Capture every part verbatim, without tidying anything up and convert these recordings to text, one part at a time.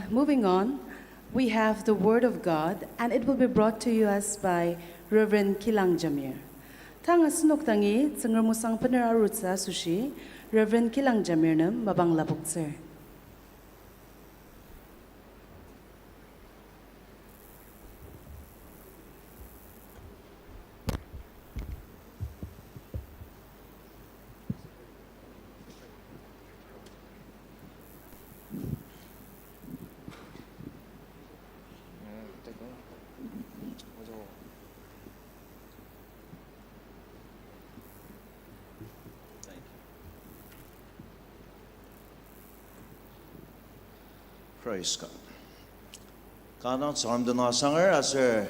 Moving on, we have the Word of God, and it will be brought to you us by Reverend Kilang Jamir. Tang asenok dangi Tsüngrem osang bener arutsü asoshi, Reverend Kilang Jamir nem mapang lapoktsür. Praise God. Kanga dang Tsüngrem tenüng asanger aser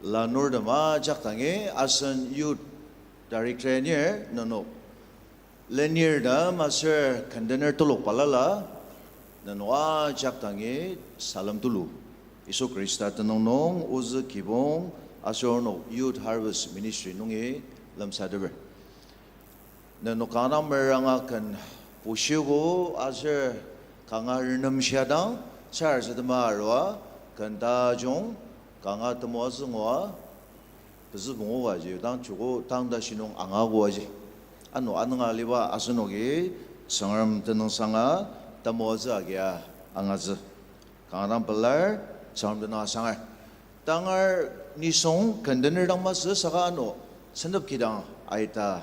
lanurtem ajak dangi asen youth director nir nenok lenirtem aser kendener telok balala nenok ajak dangi salem tulu. Yisu Khrista tenüng nung ozü kibong aser onok Youth Harvest Ministry nungi lemsateper. Nenok kanga meranga ken pushiogo aser kanga renemshia dang sarasadema arua ken tajung kanga temoatsü ngua pezü pungu aji dang joko tang tashi nung angago aji. Ano anünga aliba asenoki Tsüngrem tenüngsanga temoatsü agia angatsü. Kanga dang pelar, Tsüngrem tenüng asanger. Tangar nisung kendener dang masü saka ano sentep kidang aita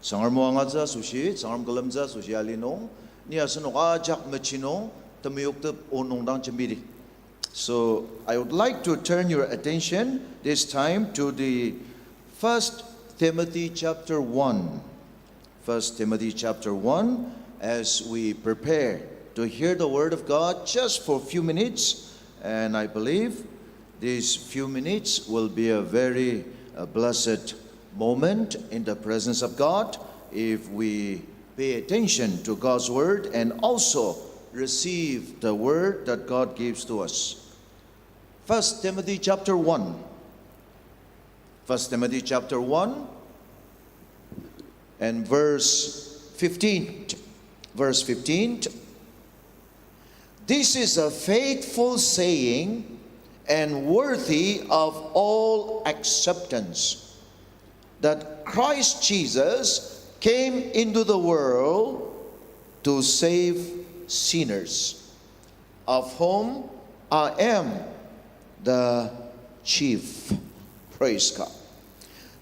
Tsüngrem o angatsü asoshi, Tsüngrem külemtsü asoshi ali nung, ni asenok ajak mechi nung, temeyoktem o nung dang jembidi. So, I would like to turn your attention this time to the First Timothy chapter one. First Timothy chapter one, as we prepare to hear the word of God just for a few minutes, and I believe these few minutes will be a very, uh, blessed moment in the presence of God if we pay attention to God's word and also receive the word that God gives to us. First Timothy chapter one. First Timothy chapter one and verse fifteen. Verse fifteen. This is a faithful saying and worthy of all acceptance, that Christ Jesus came into the world to save sinners, of whom I am the chief. Praise God.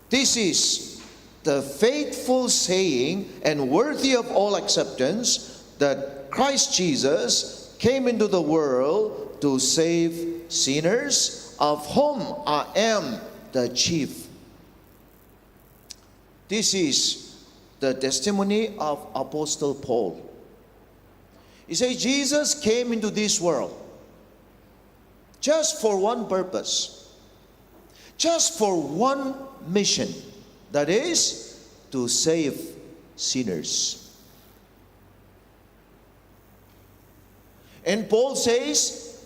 This is the faithful saying and worthy of all acceptance, that Christ Jesus came into the world to save sinners, of whom I am the chief. This is the testimony of Apostle Paul. He said Jesus came into this world just for one purpose, just for one mission, that is, to save sinners. And Paul says,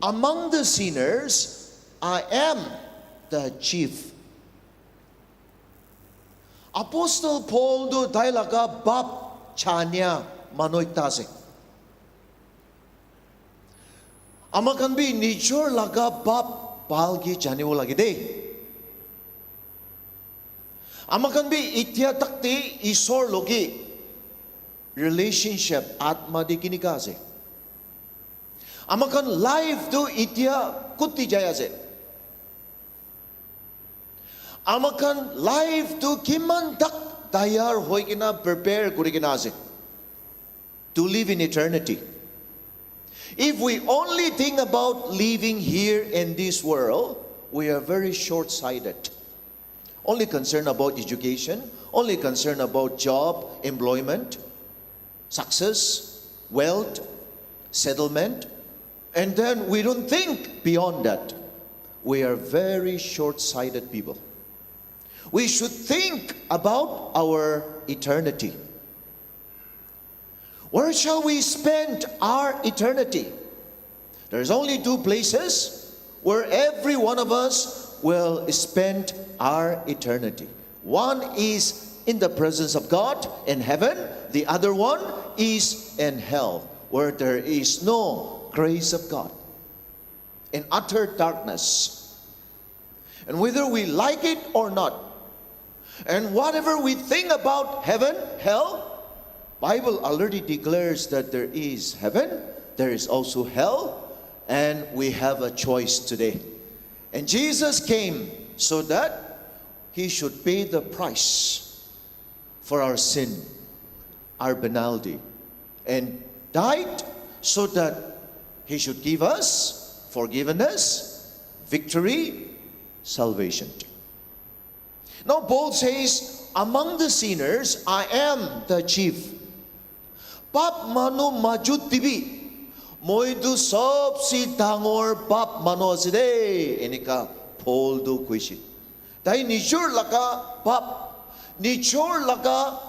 among the sinners, I am the chief. Apostle Paul to tailaga bap chania manoik ta ase. Amakanbi nijor laga bap balgi janibo lagi de. Amakanbi itia takti Isor logi relationship atma di kinika ase. Amakan life to itia kuti jai ase. Amakan life to kiman dak tayar hoikena prepare kurikena ase to live in eternity. If we only think about living here in this world, we are very short-sighted. Only concerned about education, only concerned about job, employment, success, wealth, settlement, and then we don't think beyond that. We are very short-sighted people. We should think about our eternity. Where shall we spend our eternity? There's only two places where every one of us will spend our eternity. One is in the presence of God in heaven, the other one is in hell, where there is no grace of God in utter darkness. And whether we like it or not, and whatever we think about heaven, hell, Bible already declares that there is heaven, there is also hell, and we have a choice today. And Jesus came so that he should pay the price for our sin, our penalty, and died so that he should give us forgiveness, victory, salvation. Now Paul says, among the sinners, I am the chief. Pap manu majutibi, moitu sobsi dangor pap manu asü de, eneka Paul tu koishi. Tai nijor laga pap, nijor laga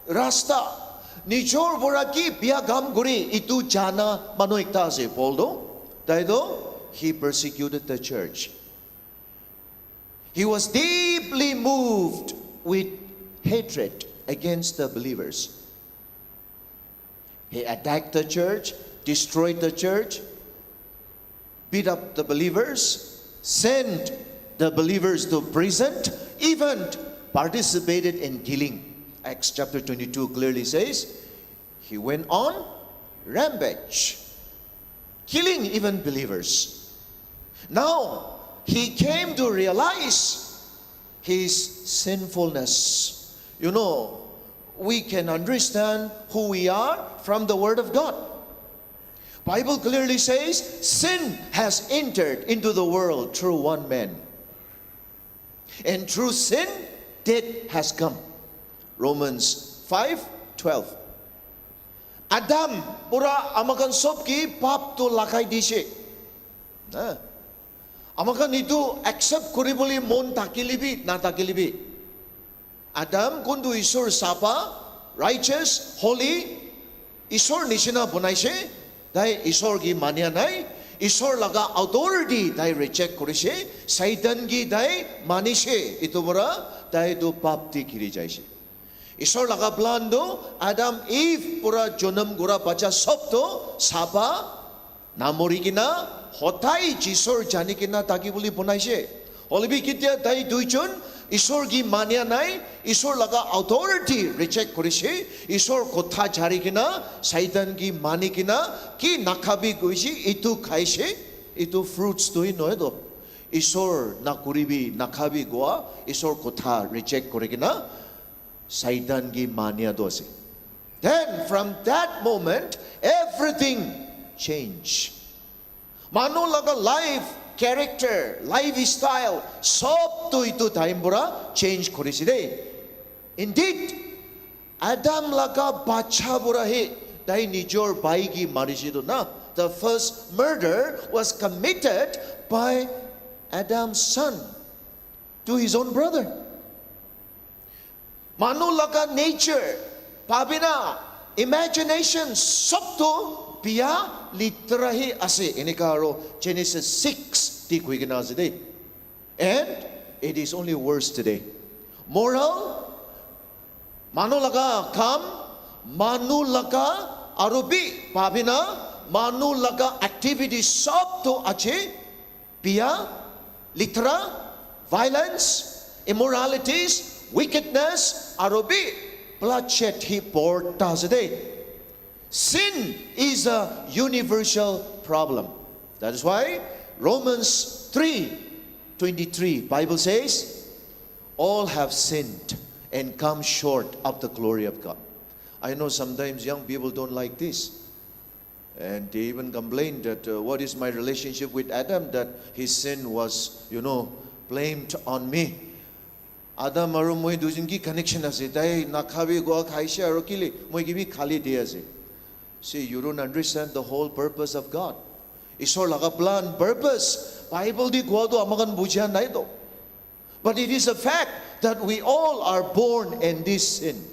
rasta, nijor pura ki bia kam kuri itu jana manu ekta ase Paul tu. Tai tu, he persecuted the church. He was deeply moved with hatred against the believers. He attacked the church, destroyed the church, beat up the believers, sent the believers to prison, even participated in killing. Acts chapter twenty-two clearly says, he went on rampage, killing even believers. Now, he came to realize his sinfulness. You know, we can understand who we are from the Word of God. Bible clearly says sin has entered into the world through one man. And through sin, death has come. Romans five twelve. Adam pura amakan sobki pap to lagai dishi. Na. Amakan itu accept kuriboli mon takilibi, na takilibi. Adam kuntu Isor saba, righteous, holy, Isor nishina bunaishi, tai Isor ki mania nai, Isor laga authority tai reject kurishi, Satan ki tai manishi, itu pura, tai tu pap ti kiri jaishi. Isor laga plan tu, Adam, Eve pura jonom kura bacha sob tu, saba, namori kina, hotai Jisur jani kina taki buli bunaishi. Olibi kitia tai duijun, Isor ki mania nai, Isor laga authority reject kurishi, Isor kotha jari kina, Satan ki mani kina, ki nakabi kuishi, itu kaishi, itu fruits tu ino edo. Isor nakuribi, nakabi gua, Isor kotha reject kuri kina, Satan ki mania dosi. Then from that moment, everything changed. Manu laga life, character, lifestyle, sob tu itu time pura change kurisi de. Indeed, Adam laga bacha pura hi, tai nijor bai ki marishi do na. The first murder was committed by Adam's son to his own brother. Manu laga nature, pabina, imagination, sob to bia litera hi ase, eneka aro Genesis six ti kui kena ase de. And it is only worse today. Moral, manu laga kam, manu laga arubi, pabina, manu laga activity sob to aji, bia, litera, violence, immoralities, wickedness, arubi, bloodshed hi por ta asüde. Sin is a universal problem. That is why Romans three twenty-three Bible says, all have sinned and come short of the glory of God. I know sometimes young people don't like this. And they even complain that, uh, what is my relationship with Adam, that his sin was, you know, blamed on me. Adam aru moi dujin ki connection ase, tai nakabi gua kaishe aru kili, moi kibi kali di ase. See, you don't understand the whole purpose of God. Isor laga plan, purpose, Bible di gua do amakan bujia nai do. But it is a fact that we all are born in this sin,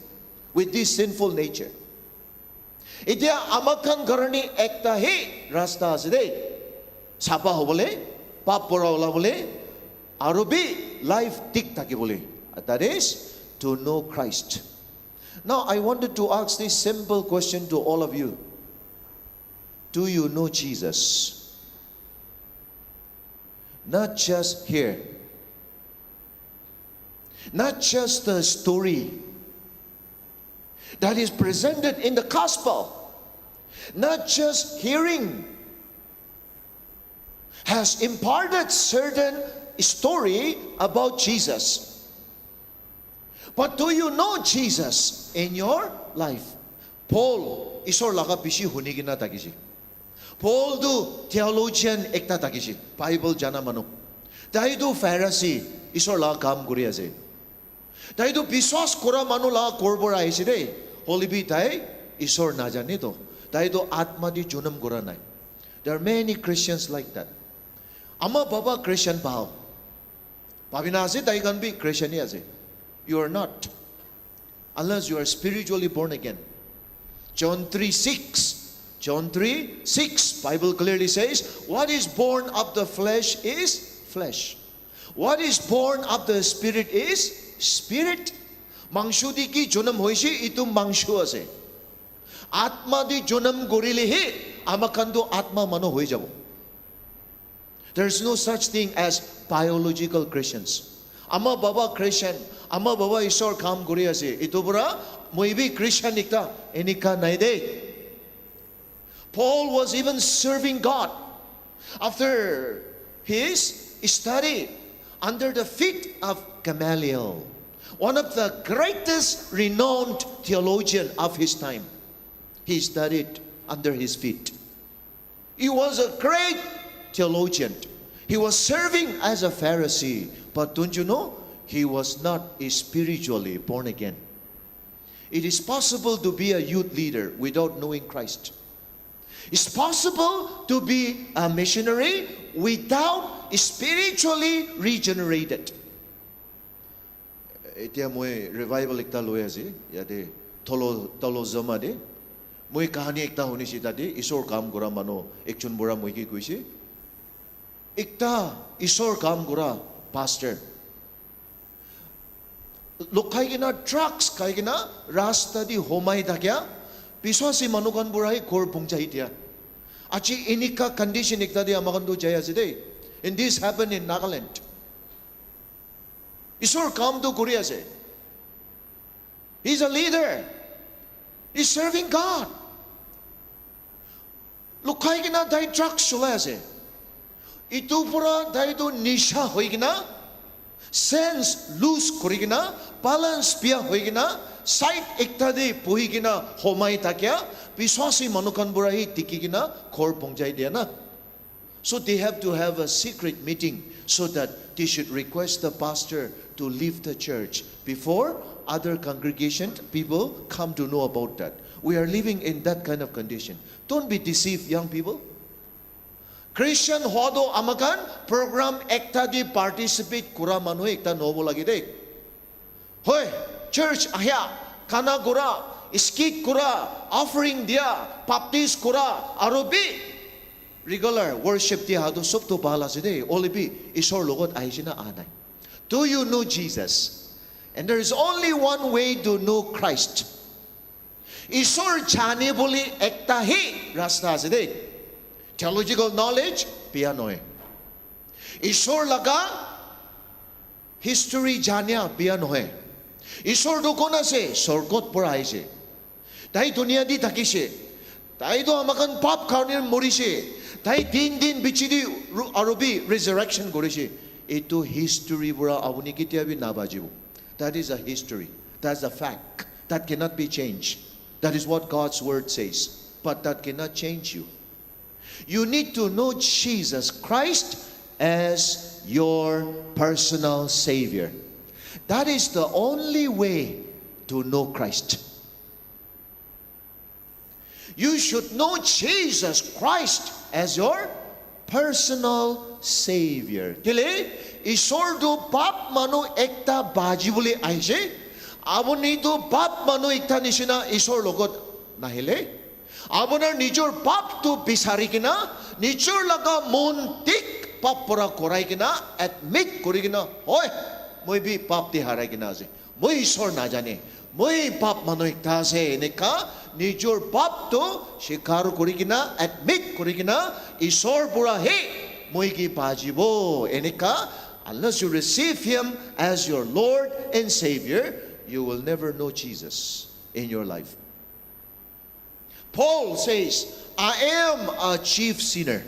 with this sinful nature. Itia amakan karni ekta hi rasta ase de. Sapa hobole, pap pura ola bole, arubi life tik taki bole. That is to know Christ. Now I wanted to ask this simple question to all of you. Do you know Jesus? Not just here. Not just the story that is presented in the gospel. Not just hearing has imparted certain story about Jesus. But do you know Jesus in your life? Paul, Isor laga bishi huni kina takiji. Paul tu theologian ekta takiji, Bible jana manu. Tai tu Pharisee, Isor laga kam kuri ase. Tai tu biswas kura manu laga korpora aise de, hoilebi tai Isor najani to. Tai tu atma di jonom kura nai. There are many Christians like that. Ama baba Christian bao. Babina ase tai khan bi Christian ni ase. You are not. Unless you are spiritually born again. John three six. John three six. Bible clearly says, "What is born of the flesh is flesh. What is born of the spirit is spirit." Mangsu di ki jonom hoishi, itu mangsu ase. Atma di jonom kurile hi, ama khan tu atma manu hoi jabo. There's no such thing as biological Christians. Ama baba Christian, ama baba Isor kam kuri ase, itu pura moibi Christian ekta, eneka nai de. Paul was even serving God after his study under the feet of Gamaliel, one of the greatest renowned theologian of his time. He studied under his feet. He was a great theologian. He was serving as a Pharisee, but don't you know? He was not spiritually born again. It is possible to be a youth leader without knowing Christ. It's possible to be a missionary without spiritually regenerated. Etia moi revival ekta loi ase, yate tolo, tolo zoma de. Moi kahani ekta hunishi tati, Isor kam kura manu ekjon pura moi ki kuishi. Ekta Isor kam kura pastor. Lokai kena drugs kai kena rasta di homai takia, biswasi manu khan pura hi ghor pongja itia. Aji eneka condition ekta di ama khan tu jai ase de. And this happened in Nagaland. Isor kam tu kuri ase. He's a leader. He's serving God. Lokai kena tai drugs shulai ase. Itu pura tai tu nisha hoi kena, sense lose kuri kena, balance bia hoi kena, side ekta di buhi kena homai takia, biswasi manu khan pura hi tiki kena ghor pongja itia na. So they have to have a secret meeting so that they should request the pastor to leave the church before other congregation people come to know about that. We are living in that kind of condition. Don't be deceived, young people. Christian hodo ama khan program ekta di participate kura manu ekta nobo lagi de. Hoi, church ahia, kana kura, skit kura, offering dia, baptize kura, arubi regular worship dia hado sob to bala side, olibi Isor logot aishina anai. Do you know Jesus? And there is only one way to know Christ. Isor janiboli ekta hi rasta aside. Theological knowledge, bia noe. Isor laga history jania bia noe. Isor tu kon ase, sorgot pora aise. Tai dunia di thakise. Tai tu amakan pap karni morise. Tai tin din bichidi ru-, arubi resurrection korise. Itu history pora apuni ketiabi nabajibo. That is a history. That's a fact. That cannot be changed. That is what God's word says. But that cannot change you. You need to know Jesus Christ as your personal Savior. That is the only way to know Christ. You should know Jesus Christ as your personal Savior. Tile, Isor tu pap manu ekta baji buli aise, apuni tu pap manu ekta nishina Isor logot nahile. Apunar nijor pap tu bisari kena, nijor laga mon tik pap pora korai kena, admit kori kena, hoi, moi bi pap ti harai kena ase. Moi Isor na jani, moi pap manu ikta ase, eneka nijor pap to shikar kuri kina, admit kuri kina, Isor pura he moi ki pajibo, eneka, unless you receive him as your Lord and Savior, you will never know Jesus in your life. Paul says, I am a chief sinner,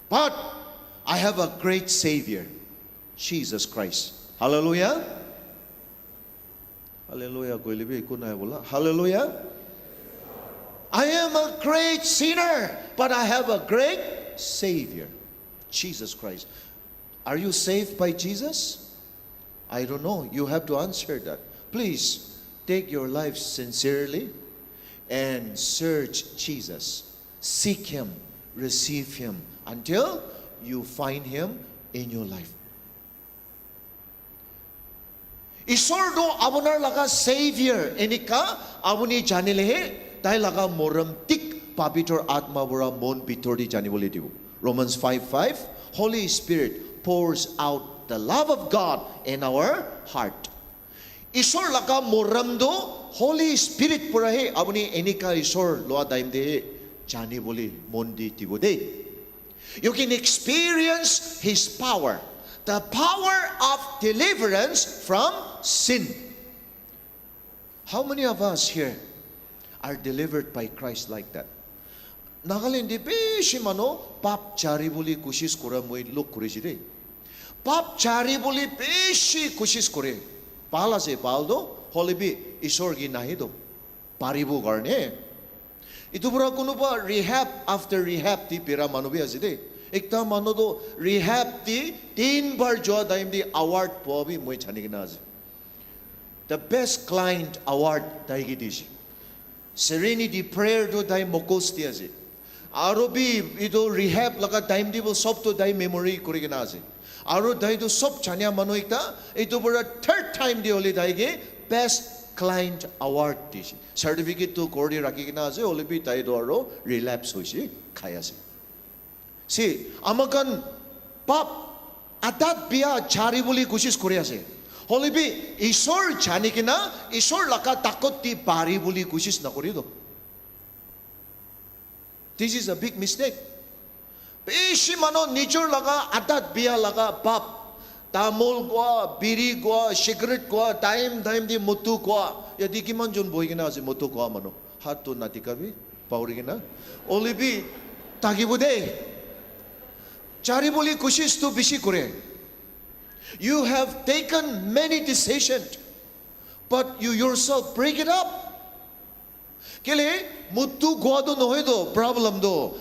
but I have a great Savior, Jesus Christ. Hallelujah. Hallelujah. Koi libi kunai bola. Hallelujah. I am a great sinner, but I have a great Savior, Jesus Christ. Are you saved by Jesus? I don't know. You have to answer that. Please take your life sincerely and search Jesus. Seek him, receive him until you find him in your life. Isor to apunar laga Savior, eneka apuni janile he, tai laga morem tik Pabitor Atma pura mon bitor ti janibole dibo. Romans five five, Holy Spirit pours out the love of God in our heart. Isor laga morem to Holy Spirit pura he apuni eneka Isor lua taimde janibole mon ti dibo de. You can experience his power, the power of deliverance from sin. How many of us here are delivered by Christ like that? Nagaland-i bishi manu pap jaribuli kushish kura moi lok kuri jide. Pap jaribuli bishi kushish kuri. Bhal ase, bhal do, holibi Isor ki nahi do. Paribo karne. Itu pura kunuba rehab after rehab ti bera manu bi ase de. Ekta manu to rehab ti tinbar jua taim ti award pua bi moi jani kena ase. The best client award tai ki dishi. Serenity prayer to tai mokos ti ase. Aro bi itu rehab laga time table sob to tai memory kuri kena ase. Aro tai to sob jania manu ekta, itu pura third time ti oli tai ki best client award dishi. Certificate to kori raki kena ase, oli bi tai to aro relapse hoishi kai ase. Si, amakan pap atat bia jaribuli kushish kuri ase. Holibi Isor jani kena, Isor laga takot ti paribuli kushish na kuri do. This is a big mistake. Bishi manu nijor laga atat bia laga pap, tamul koa, biri koa, cigarette koa, time time ti motu koa, yati kiman jon boi kena ase motu koa manu. Hat to nati kabi, pauri kena. Olibi, takibo de. Jaribuli kushish to bishi kure. You have taken many decisions, but you yourself break it up. Kili, motu koa to nohoi to, problem to.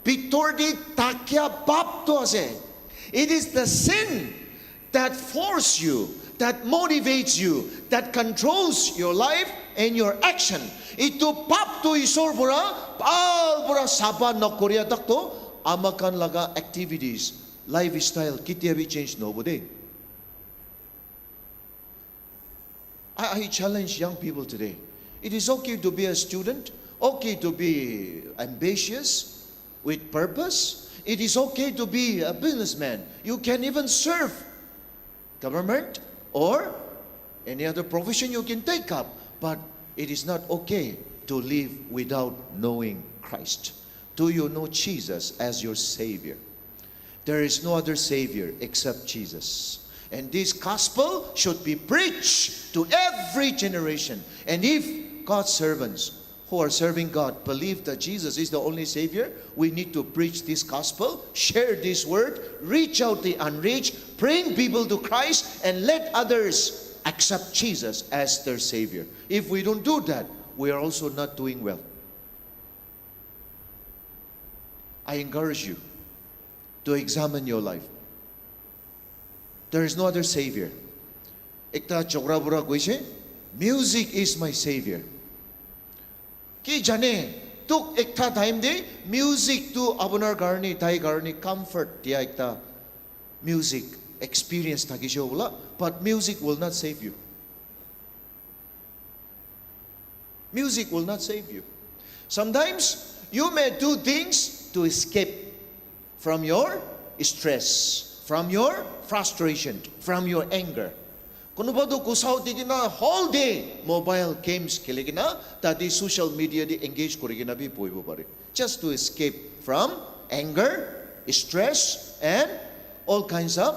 Bitor ti takia pap to ase. It is the sin that force you, that motivates you, that controls your life and your action. Itu pap to Isor pura, pal pura saba nok koria tak to, amakan laga activities, lifestyle, kitiabi change nobo de. I, I challenge young people today. It is okay to be a student, okay to be ambitious, with purpose. It is okay to be a businessman. You can even serve government or any other profession you can take up, but it is not okay to live without knowing Christ. Do you know Jesus as your Savior? There is no other Savior except Jesus. And this gospel should be preached to every generation. And if God's servants who are serving God believe that Jesus is the only Savior, we need to preach this gospel, share this word, reach out the unreached, bring people to Christ, and let others accept Jesus as their Savior. If we don't do that, we are also not doing well. I encourage you to examine your life. There is no other Savior. Ekta chokra pura koishe, music is my Savior. Ki jane, tok ekta time te, music to apunar karni, tai karni comfort dia ekta music experience thakishe ola, but music will not save you. Music will not save you. Sometimes you may do things to escape from your stress, from your frustration, from your anger. Konoba to kosao tikina whole day mobile games kheli kina, tati social media ti engage kuri kina bi puibo pari. Just to escape from anger, stress, and all kinds of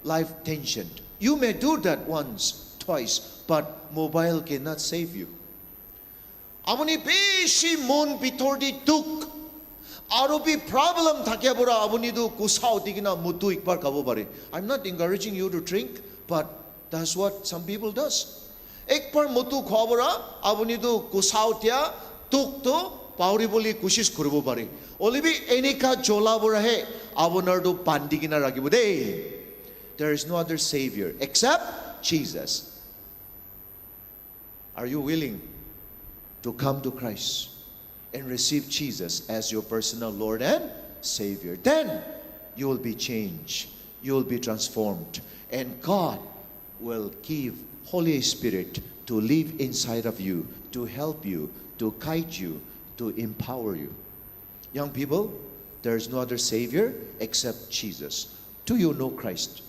life tension. You may do that once, twice, but mobile cannot save you. Apuni bishi mon bitor ti tok, aru bi problem thakia pura apuni to kosao tikina mutu ikbar kabo pari. I'm not encouraging you to drink, but that's what some people does. Ekbar mutu khua pura, apuni to kosao tia, tok to, pauriboli koshish kuribo pari. Olibi enika jola pura he, apunar to bandi kina rakibo de. There is no other savior except Jesus. Are you willing to come to Christ and receive Jesus as your personal Lord and Savior? Then you will be changed. You will be transformed. And God will give Holy Spirit to live inside of you, to help you, to guide you, to empower you. Young people, there is no other Savior except Jesus. Do you know Christ?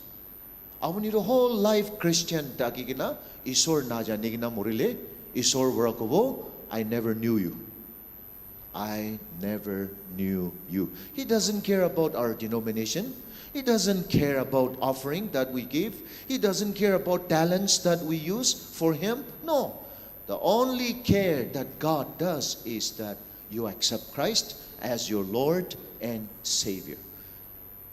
Apuni to whole life Christian ta agi kina, Isor na jani kina murile, Isor pura kobo, I never knew you. I never knew you. He doesn't care about our denomination. He doesn't care about offering that we give. He doesn't care about talents that we use for him. No. The only care that God does is that you accept Christ as your Lord and Savior.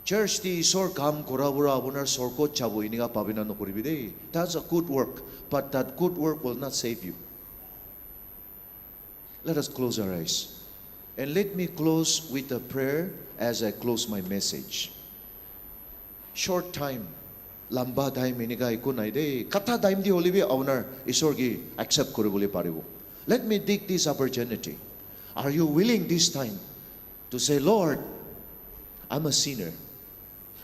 Church ti Isor kam kura pura apunar sorko chabu inika pabena nokoribi de. That's a good work, but that good work will not save you. Let us close our eyes. And let me close with a prayer as I close my message. Short time, lamba time inika iku nai de. Kata time ti olibi apunar Isor ki accept kuriboli paribo. Let me take this opportunity. Are you willing this time to say, Lord, I'm a sinner.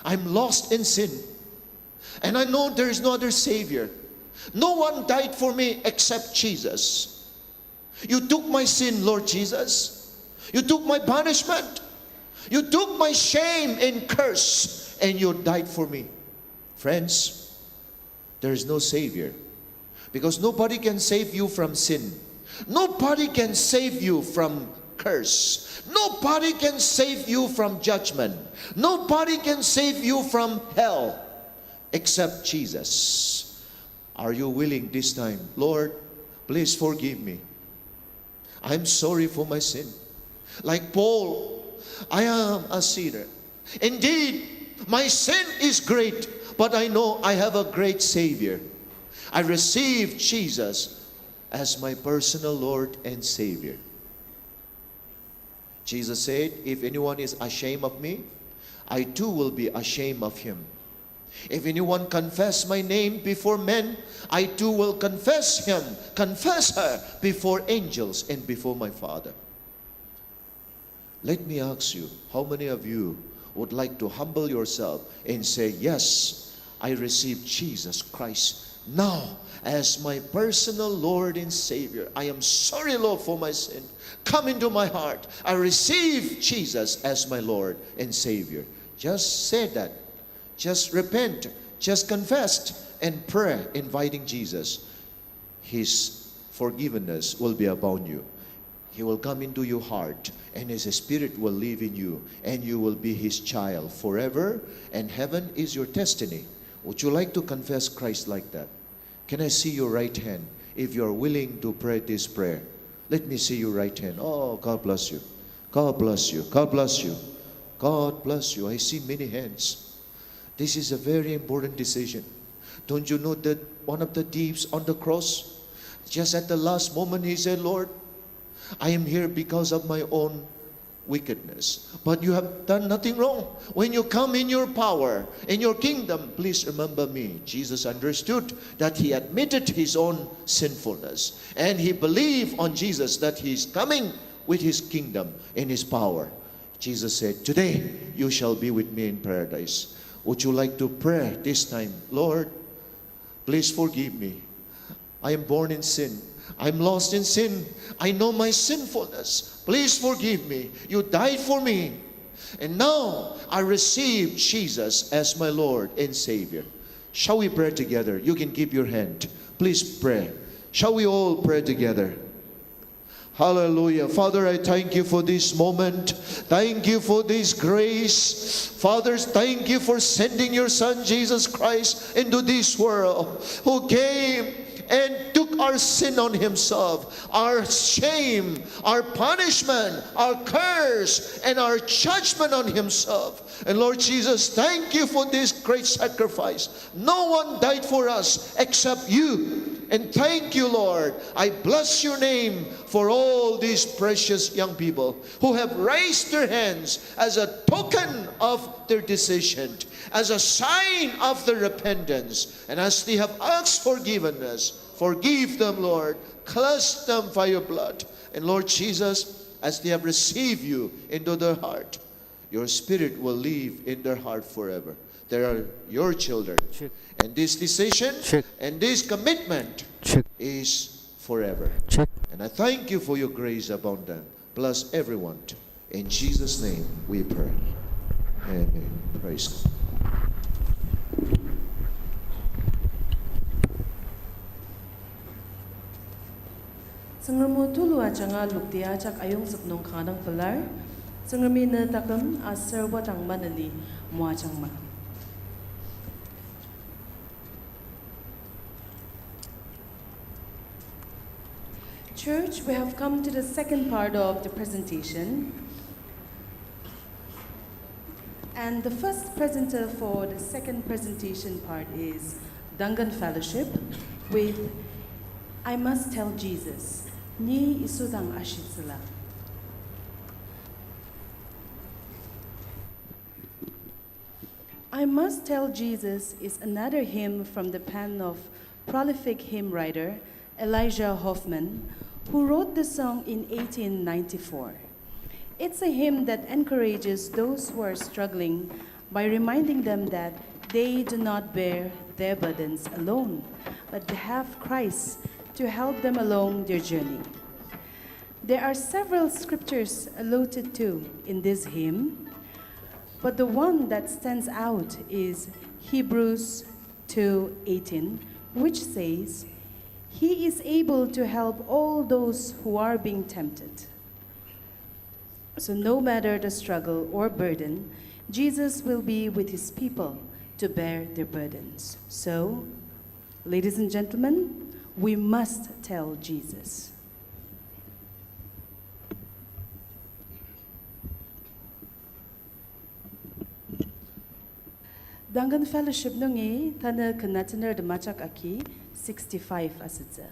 I'm lost in sin. And I know there is no other Savior. No one died for me except Jesus. You took my sin, Lord Jesus. You took my punishment. You took my shame and curse, and you died for me. Friends, there is no Savior. Because nobody can save you from sin. Nobody can save you from curse. Nobody can save you from judgment. Nobody can save you from hell except Jesus. Are you willing this time? Lord, please forgive me. I'm sorry for my sin. Like Paul, I am a sinner. Indeed, my sin is great, but I know I have a great Savior. I receive Jesus as my personal Lord and Savior. Jesus said, if anyone is ashamed of me, I too will be ashamed of him. If anyone confess my name before men, I too will confess him, confess her before angels and before my Father. Let me ask you, how many of you would like to humble yourself and say, yes, I receive Jesus Christ now as my personal Lord and Savior. I am sorry, Lord, for my sin. Come into my heart. I receive Jesus as my Lord and Savior. Just say that. Just repent. Just confess and pray, inviting Jesus. His forgiveness will be upon you. He will come into your heart, and His Spirit will live in you, and you will be His child forever, and heaven is your destiny. Would you like to confess Christ like that? Can I see your right hand if you are willing to pray this prayer? Let me see your right hand. Oh, God bless you. God bless you. God bless you. God bless you. I see many hands. This is a very important decision. Don't you know that one of the thieves on the cross, just at the last moment, he said, Lord, I am here because of my own wickedness. But you have done nothing wrong. When you come in your power, in your kingdom, please remember me. Jesus understood that he admitted his own sinfulness. And he believed on Jesus that he is coming with his kingdom in his power. Jesus said, today you shall be with me in paradise. Would you like to pray this time? Lord, please forgive me. I am born in sin. I'm lost in sin. I know my sinfulness. Please forgive me. You died for me. And now I receive Jesus as my Lord and Savior. Shall we pray together? You can keep your hand. Please pray. Shall we all pray together? Hallelujah. Father, I thank you for this moment. Thank you for this grace. Father, thank you for sending your Son, Jesus Christ, into this world, who came and took our sin on himself, our shame, our punishment, our curse, and our judgment on himself. And Lord Jesus, thank you for this great sacrifice. No one died for us except you. And thank you, Lord. I bless your name for all these precious young people who have raised their hands as a token of their decision, as a sign of their repentance. And as they have asked forgiveness, forgive them, Lord. Cleanse them by your blood. And Lord Jesus, as they have received you into their heart, your spirit will live in their heart forever. They are your children. Check. And this decision Check. and this commitment Check. is forever. Check. And I thank you for your grace upon them. Bless everyone. In Jesus' name we pray. Amen. Praise God. Tsüngrem o tulu ajanga lokti ajak ayongzük nung kanga dang pelar, Tsüngremi ne taküm aser wadang maneni moajangma. Church, we have come to the second part of the presentation. And the first presenter for the second presentation part is Duncan Fellowship with I Must Tell Jesus, Ni Yisu Dang Ashitsüla. I Must Tell Jesus is another hymn from the pen of prolific hymn writer Elijah Hoffman, who wrote the song in eighteen ninety-four. It's a hymn that encourages those who are struggling by reminding them that they do not bear their burdens alone, but they have Christ to help them along their journey. There are several scriptures alluded to in this hymn, but the one that stands out is Hebrews two eighteen, which says, He is able to help all those who are being tempted. So no matter the struggle or burden, Jesus will be with his people to bear their burdens. So, ladies and gentlemen, we must tell Jesus. Duncan Fellowship nungi tanü ken atenertem ajak agi sixty-five asütsü.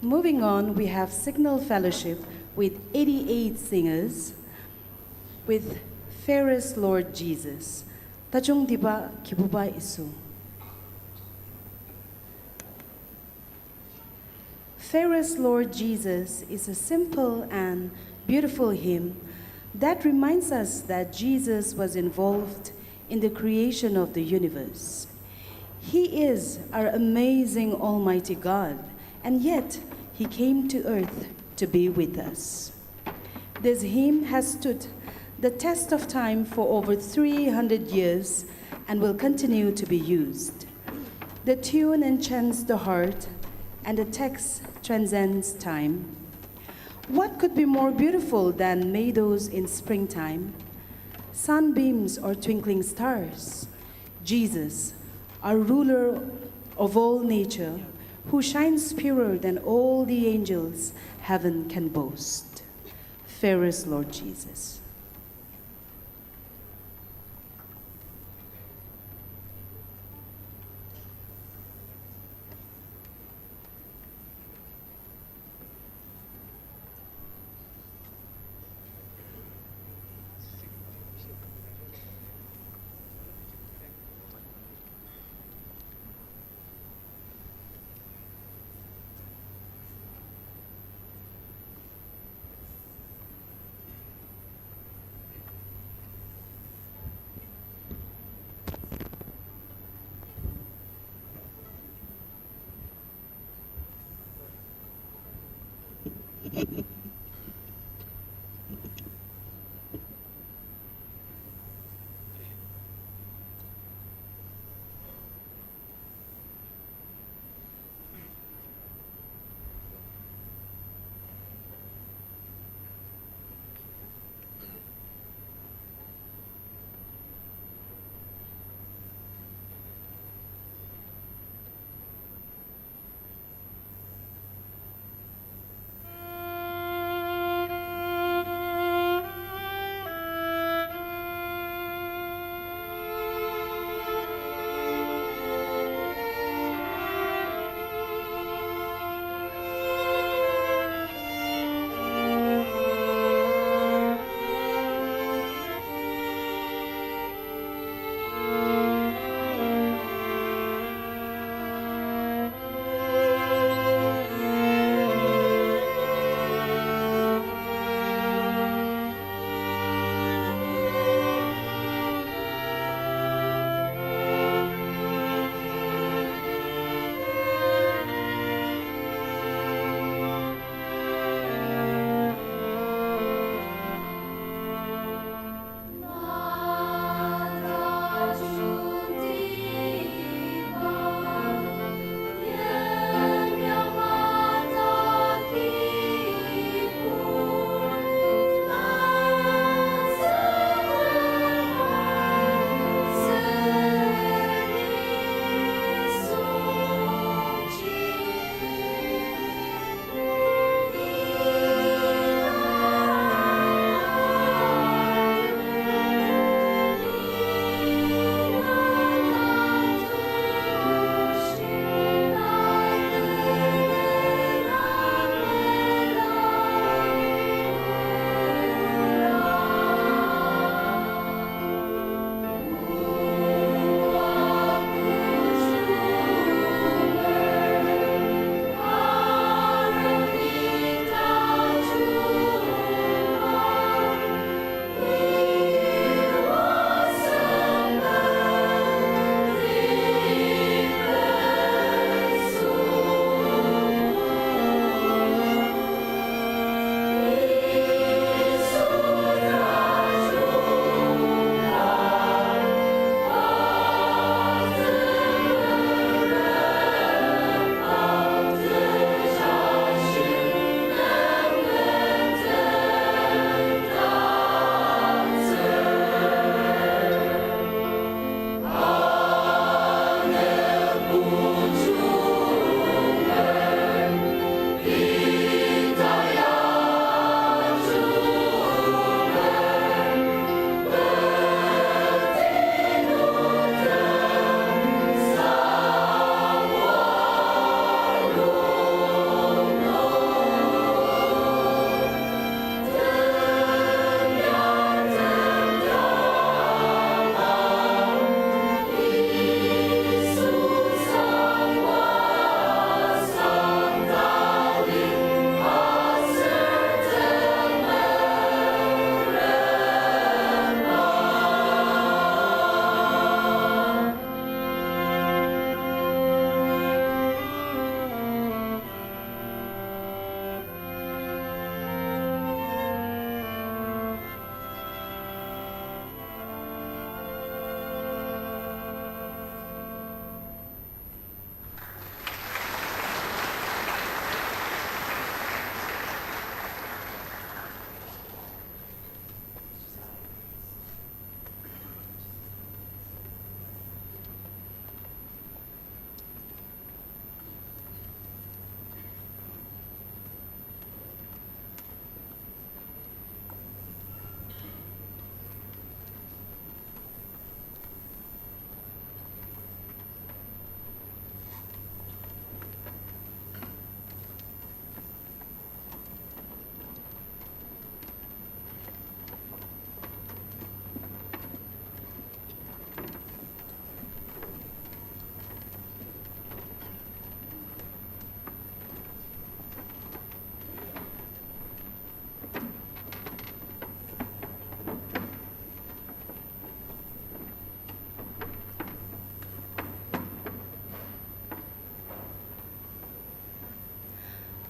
Moving on, we have Signal Fellowship with eighty-eight singers with Fairest Lord Jesus. Tajungtiba Kibuba Yisu. Fairest Lord Jesus is a simple and beautiful hymn that reminds us that Jesus was involved in the creation of the universe. He is our amazing Almighty God, and yet He came to earth to be with us. This hymn has stood the test of time for over three hundred years and will continue to be used. The tune enchants the heart, and the text transcends time. What could be more beautiful than meadows in springtime, sunbeams or twinkling stars? Jesus, our ruler of all nature, who shines purer than all the angels heaven can boast. Fairest Lord Jesus.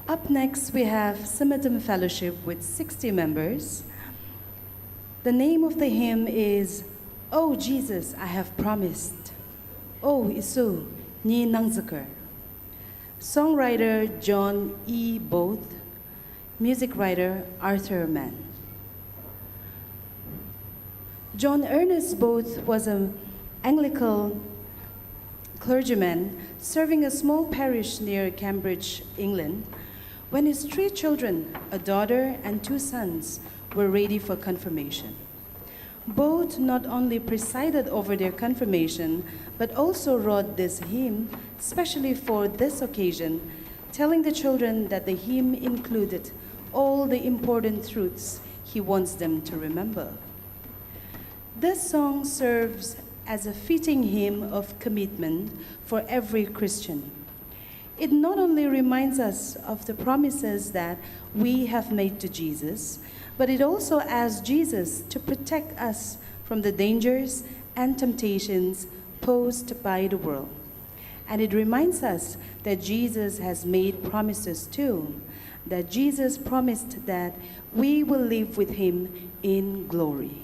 Up next, we have Semitim Fellowship with sixty members. The name of the hymn is O Jesus, I Have Promised. O Yisu, Ni Nangzüker. Songwriter John E. Booth. Music writer Arthur Mann. John Ernest Booth was an Anglican clergyman serving a small parish near Cambridge, England, when his three children, a daughter and two sons, were ready for confirmation. Booth not only presided over their confirmation, but also wrote this hymn specially for this occasion, telling the children that the hymn included all the important truths he wants them to remember. This song serves as a fitting hymn of commitment for every Christian. It not only reminds us of the promises that we have made to Jesus, but it also asks Jesus to protect us from the dangers and temptations posed by the world. And it reminds us that Jesus has made promises too, that Jesus promised that we will live with him in glory.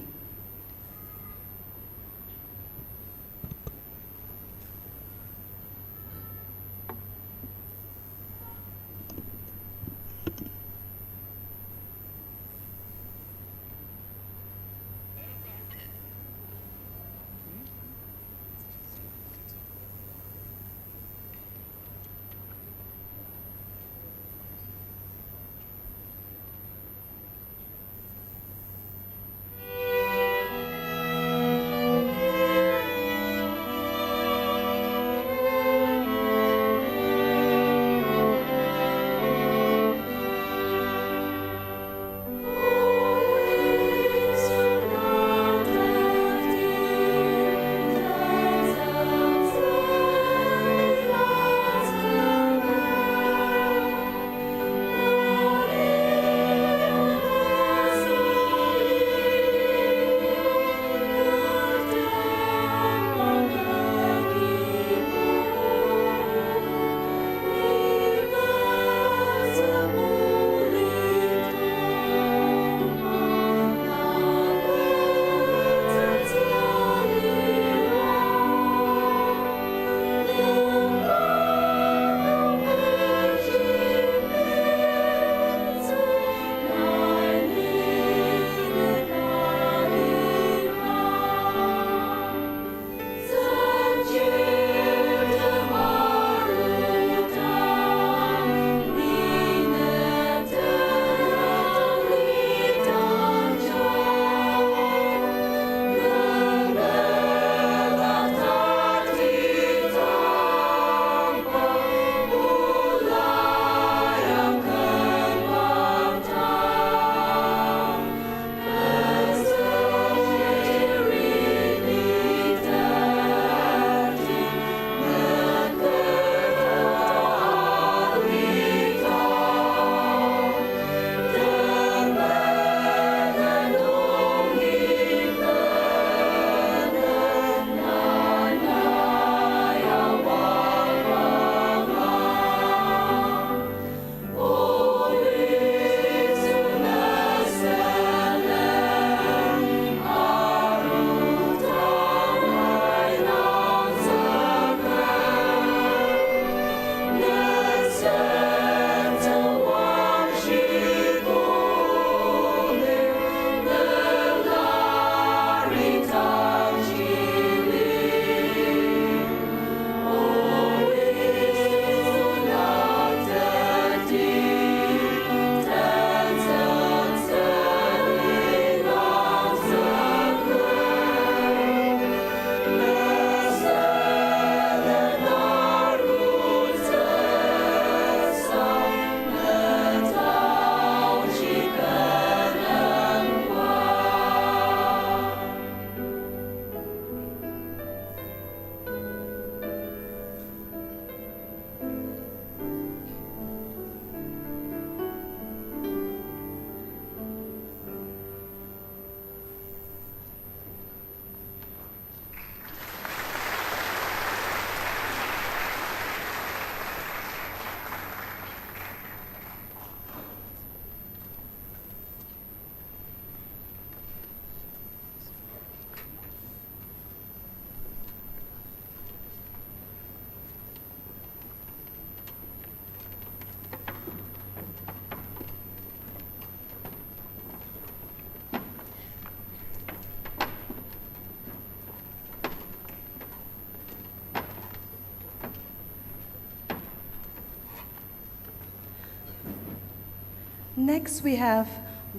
Next, we have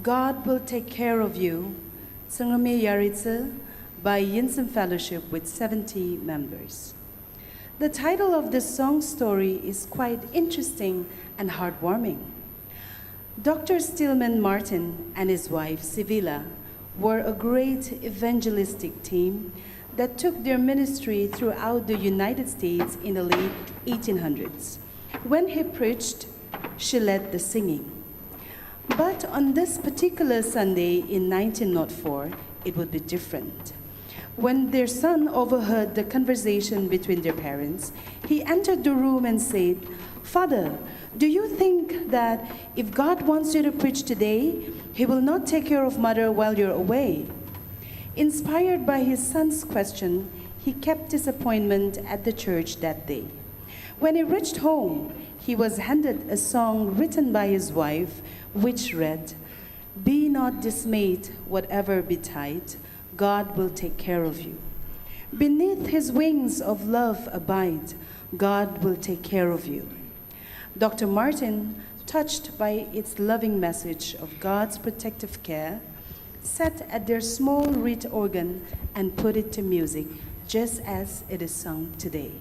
God Will Take Care of You, Tsüngremi Yaritsü, by Yinsen Fellowship with seventy members. The title of this song story is quite interesting and heartwarming. Doctor Stillman Martin and his wife Sivilla were a great evangelistic team that took their ministry throughout the United States in the late eighteen hundreds. When he preached, she led the singing. But on this particular Sunday in nineteen oh four, it would be different. When their son overheard the conversation between their parents, he entered the room and said, "Father, do you think that if God wants you to preach today, He will not take care of mother while you're away?" Inspired by his son's question, he kept his appointment at the church that day. When he reached home, he was handed a song written by his wife, which read, "Be not dismayed, whatever betide, God will take care of you. Beneath his wings of love abide, God will take care of you." Doctor Martin, touched by its loving message of God's protective care, sat at their small reed organ and put it to music, just as it is sung today.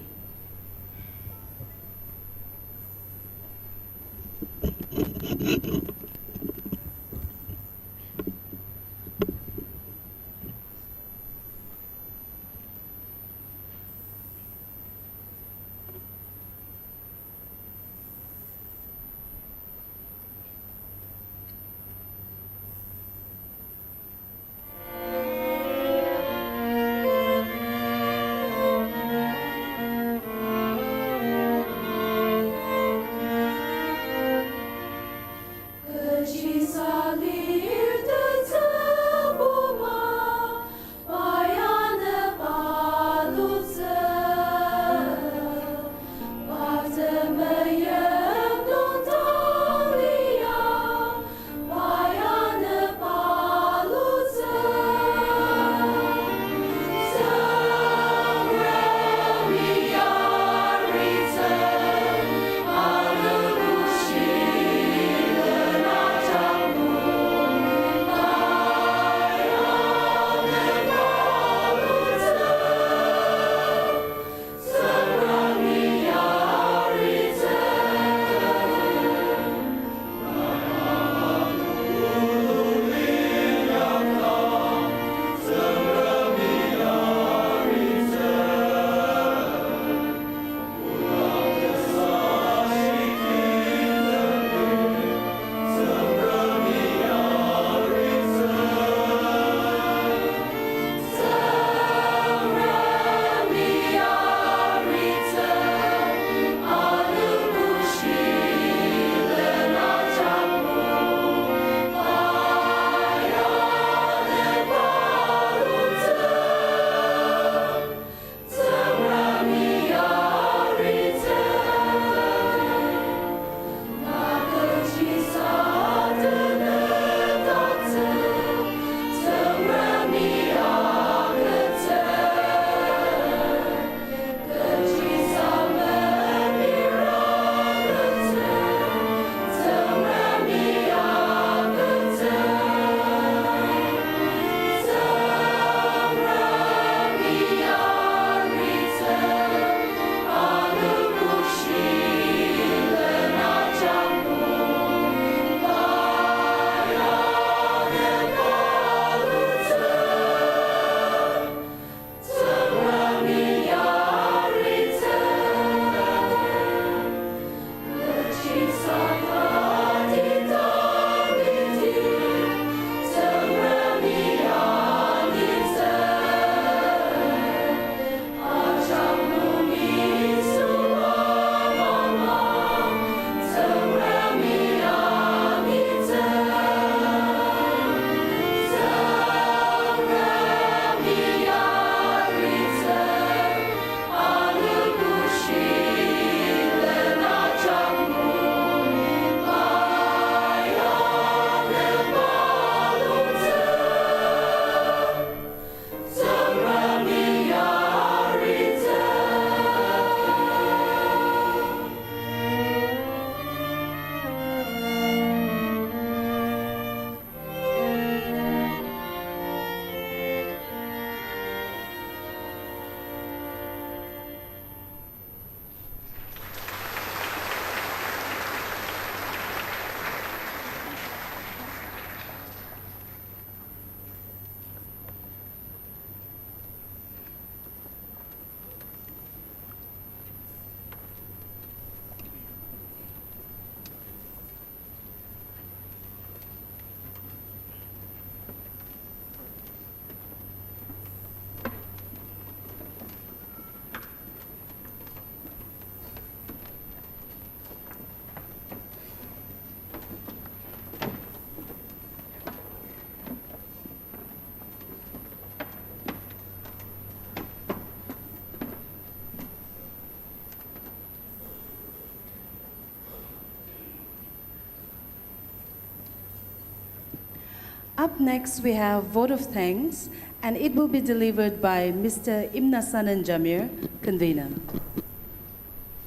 Up next, we have vote of thanks, and it will be delivered by Mister Imnasanen Jamir, convener.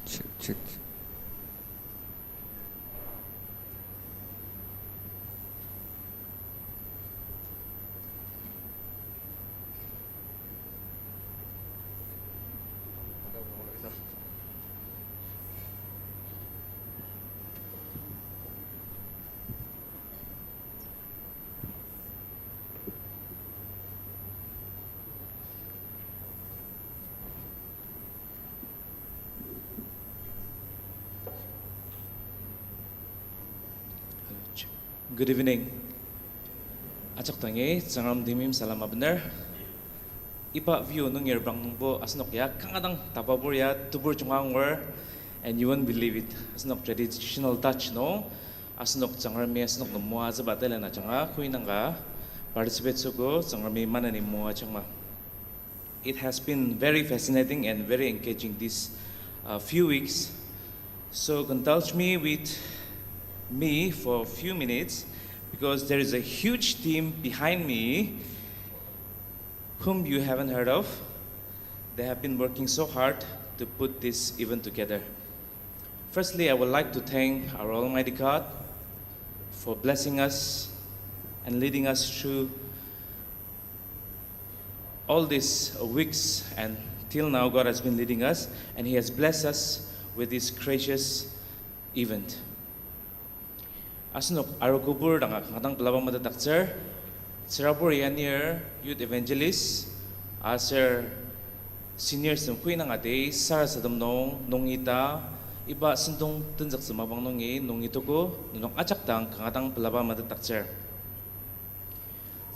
Check, check. Good evening. Ajak dangi Tsüngrem temeim salem abener. Iba view nung irbang nungbo asenok ya kanga dang tababur ya tebur junga angur, and you won't believe it. Asenok traditional touch nung asenok Tsüngremi asenok nem moatsüba talent ajanga koi nanga participate süogo Tsüngremi maneni moajangma. It has been very fascinating and very engaging these, uh, few weeks. So indulge me with me for a few minutes, because there is a huge team behind me whom you haven't heard of. They have been working so hard to put this event together. Firstly, I would like to thank our Almighty God for blessing us and leading us through all these weeks, and till now God has been leading us, and He has blessed us with this gracious event. Asenok arogobur danga kanga dang pelaba metetdaktsür, tsürabur yanir youth evangelist, aser seniors tem koi nanga tei sarasadem nung nungi ta, iba sentong tenzüktsü mapang nungi nungi toko, nenok ajak dang kanga dang pelaba metetdaktsür.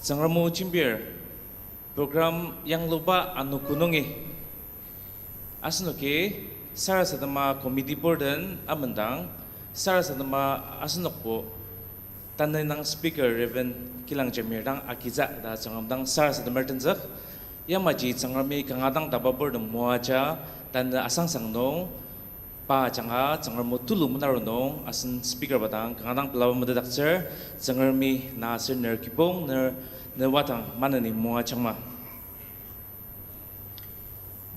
Tsüngrem o jembir, program yangluba anogo nungi asenoki sarasadema committee board den amendang, sarasadema asenokbo tanü indang speaker Reverend Kilang Jamir dang agitsü ta Tsüngrem dang sarasademer tenzük. Yamaji Tsüngremi kanga dang tababur tem moaja, tanü asangsang nung pa ajanga Tsüngrem o tulu menaru nung asen speaker ba dang kanga dang pelaba metetdaktsür. Tsüngremi na aser ner kibong, ner, ne wadang maneni moajangma.